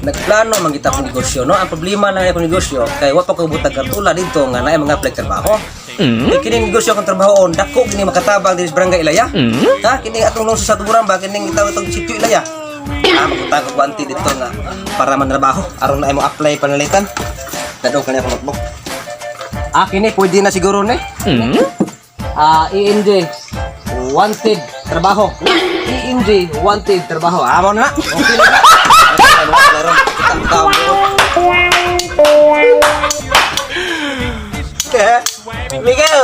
Nagplano man kita akong negosyo, no? Ang problema na akong negosyo kay wa pa ko butag kartula dito nga naay mga apply trabaho. Kay kining negosyo akong trabahoon, dako kini makatabang dinhi sa Barangay Ilaya. Ha, kini atong lungsod sa Tuburan ba, kining gitawag itong sitio Ilaya. Ah, magutang og guwante dito nga para manrabaho aron na mo apply panalitan. Dadong kanya akong notebook. Ah, kini pwede na siguro ni. Ah, ENJ wanted trabaho. ENJ wanted trabaho. Ah, mao na. Okay na. Okay na. Kita tao. Miguel,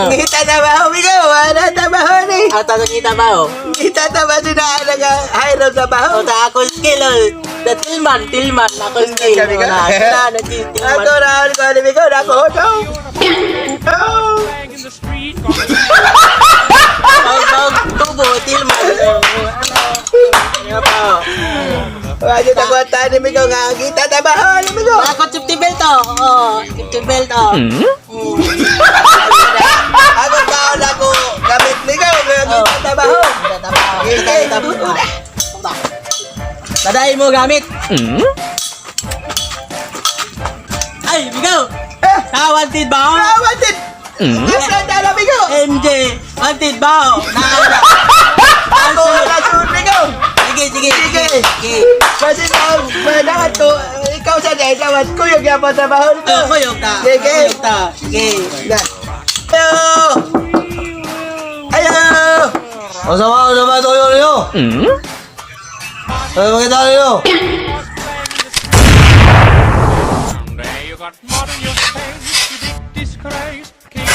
ngita trabaho, Miguel. Wala trabaho ni. Ata nakita ba oh? Ngita trabaho na nag-hire trabaho. O ta ako skill oh. The tilman, tilman ako skill. Kami ka? Na, na, na, tilman. Ako na, ako ni Miguel, ako. No. No. Bag, bag, tubo, tilman. Ano pa oh? Wala na ko ni Miguel nga ngita trabaho ni Miguel. Ako safety belt oh. Oh, safety belt oh. Ako kaon ako gamit Miguel nga ngita trabaho. Kita, kita, kita. Baday mo gamit. Ay, Miguel! Eh, Ah, wanted ba oh? ah, wanted. Asa na Miguel? MJ, wanted ba oh? Na, Ako na sun Miguel. sige, sige, Sige. sige. Kasi na, wala to, ikaw sa dahil sa ko yung gyapon trabaho nito. Oh, kuyog ta. Sige. Kuyog ta. Sige. Na. Ayo! Ayo! Unsa ba toyo niyo? Ay, makita niyo. You got mud on your face, you big disgrace. King.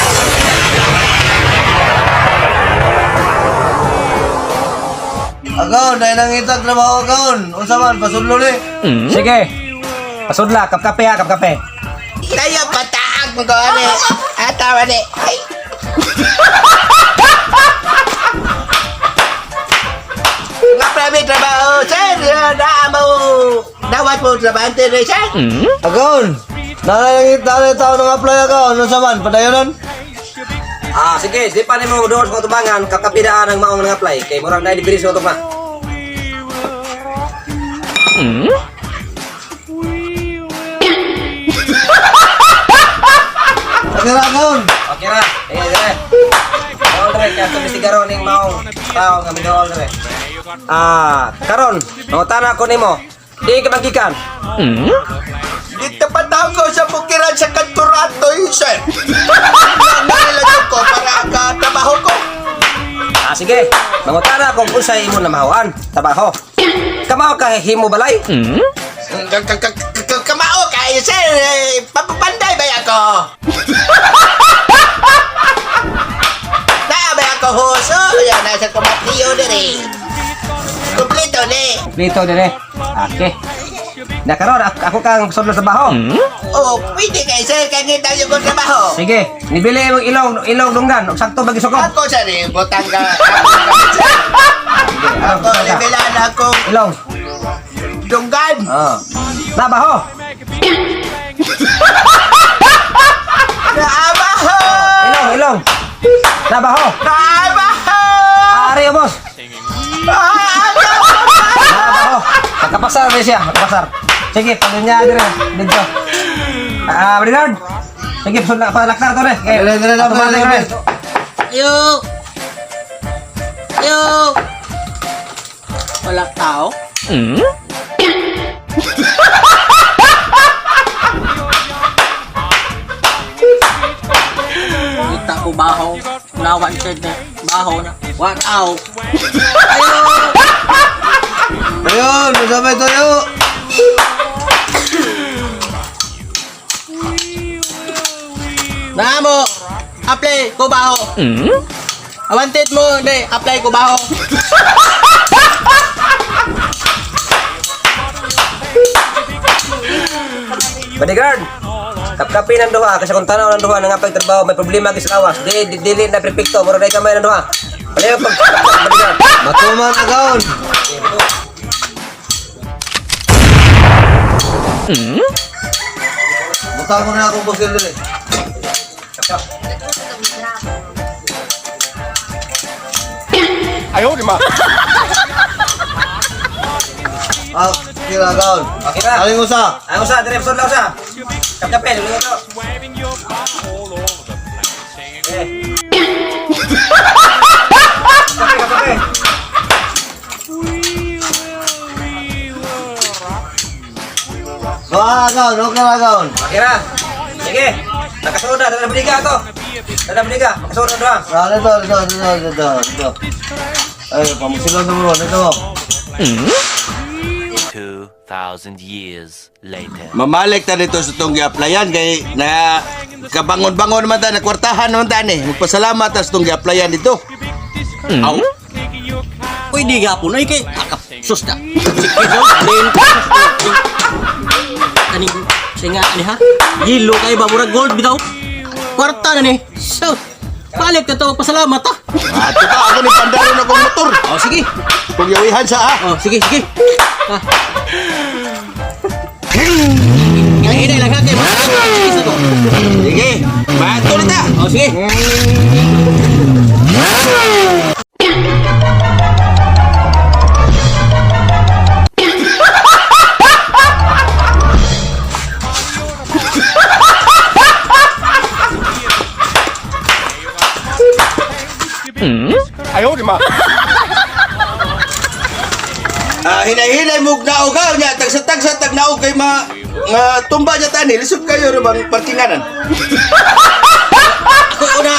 Agaw, dahil nangitag trabaho agaw. Unsa man pasudlo ni? Sige. Pasudla, kapkape ha, kapkape. Tayo pataag mo ko ani. Atawa ni. Ay. Nga prami trabaho, sir. Naa mo dawat mo trabaho rin, sir. Agaw. Nangit na tao nang apply agaw. Unsa man padayonon? Ah, sige, di pa nimo doon sa tubangan, kapkape daan ang maong nang apply kay murag na dibiri sa utong. Kira agaw. Okay ra. Eh, dire. Dool dire kay ato bisigaro ning maong tao nga midool dire. Ah, karon, mangutana ko nimo. Di ka magikan. Dito pa ko sa bukiran sa kanturato, sir. Nangilagyo ko para ka trabaho ko. Ah, sige. Mangutana kung unsay imo na mahuan, trabaho. Kamao ka himo balay? Kamao kayo, sir. Eh, papapanday ba ako? Naa ba ako huso? Yan, nasa kumatiyo diri. Kompleto ni. Dito dire. Okay. Na karon ako kang sudlo sa trabaho. Oh, pwede kayo, sir. Kaya kita yung kong trabaho. Sige, nibili mo ilong ilong dunggan og sakto ba gisukob? Ako, sir, eh, butang ka. Ako, sir. Sige, Ako, nibilan akong Ilong. dunggan. Ah. Nabaho. Naabaho! Ilong, ilong. Nabaho. Naabaho! Ari, boss. Nabaho. Nakapasar rin siya, nakapasar. Sige, pagdunya dire dito. Ah, bodyguard. Sige, pasud palaktar to re. Okay. Dire, dire, dire, Automatic dire, re. Ayo! Ayo! Walang tao? Kita ko baho. Nawan siya na. Baho na. What out? Ayo! Ayun, unsa may toyo? Namo! Apply ko baho. Wanted mo, hindi. Apply ko baho. Bodyguard. Kapkapi ng duha kasi kung tanaw ng duha nang trabaho may problema gyud sa lawas. Di di dili na perpekto, mura day kamay ng duha. Palayo pag bodyguard. Matuman agaw. Butang ko na akong bosil diri. 哎呦我的妈！ Ah, kira kaon. Okay ra. Aling usa. Ang usa, dire person lang usa. Kapkapel, ulo to. Waving your bum all over the place, singing. Eh. Kape, kape. We will rock you. Ah, kaon, okay ra kaon. Okay ra. Sige. Nakasunod na, dala baliga to. Dala baliga, makasunod na. Ah, dito, dito, dito, dito, dito. Ay, pamusilaw sa mga dito. 2,000 years later. Mamalik ta dito sa itong gi-applyan kay na kabangon-bangon naman ta, nakwartahan naman ta ni. Magpasalamat ta sa itong gi-applyan dito. Aw. Pwede gapon ay kay akap sus na. Sige, so, then, kaning singa ni ha. Hilo kay ba murag gold bitaw. Kwarta na ni. So, balik ka to pasalamat ha. Ato ka ako ni pandaron akong motor. Oh, sige. Kung yawihan sa ha. Oh, sige, sige. Ha. Hinay lang ha kay mga ko. Sige, mato na ta. Oh, sige. Ayaw di ma. Ah, hinay-hinay mo naog ka nya tagsa-tagsa tag naog kay ma nga tumba niya tani lisod kayo ra bang parkinganan. Ako yung una.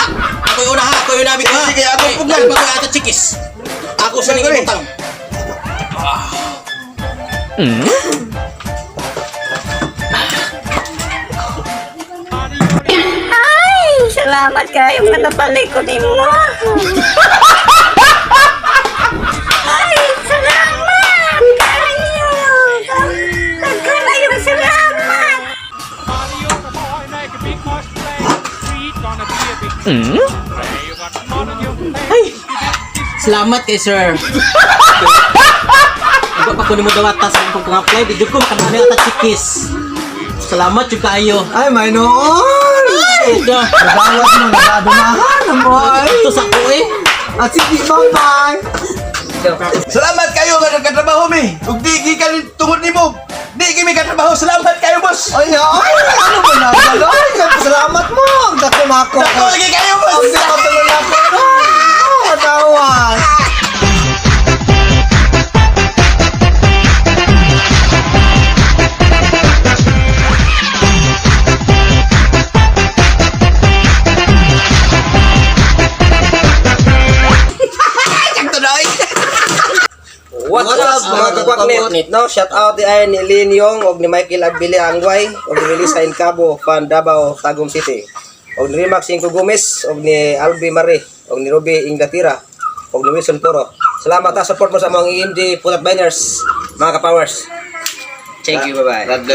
Ako yung una ha. Ako yung una biko ha. Sige, ako Ay, pugnan. Ako yung ata chikis. Ako sa Sige. ning utang. Ay, salamat kayo nga nabalik ko nimo. Ay, salamat kayo. Daghan kayong salamat. Party you're a boy, make a big noise play. Street gonna be a big play. You got mud on your face. Salamat kay sir. Iba pa ko nimo dawata sa akong pang-apply. Di jud ko makadami ata chikis. Salamat jud kaayo. Ay, may noon. Ay, da. Nadawat mo, nakadumahan mo ay. Ito sa ko eh. At sige, bye-bye. Salamat kayo nga nagkatrabaho mi. Ug di gikan tungod nimo. Di kami katrabaho. Salamat kayo, boss. Ay, ay, ano ba na? Ay, salamat mo. Ang dako mako. Dako lagi kayo, boss. Ang dako tulong ako. Oh, tawa. What's up, mga kakwaknit? No, shout out di ay ni Lin Yong og ni Michael Abili Angway og ni Melissa Incabo fan Davao Tagum City. Og ni Rimax Cinco Gomez og ni Albi Marie og ni Ruby Inglatira og ni Wilson Puro. Salamat ha support mo sa mga EMD Pulat Biners, mga kapowers. Thank you, bye-bye.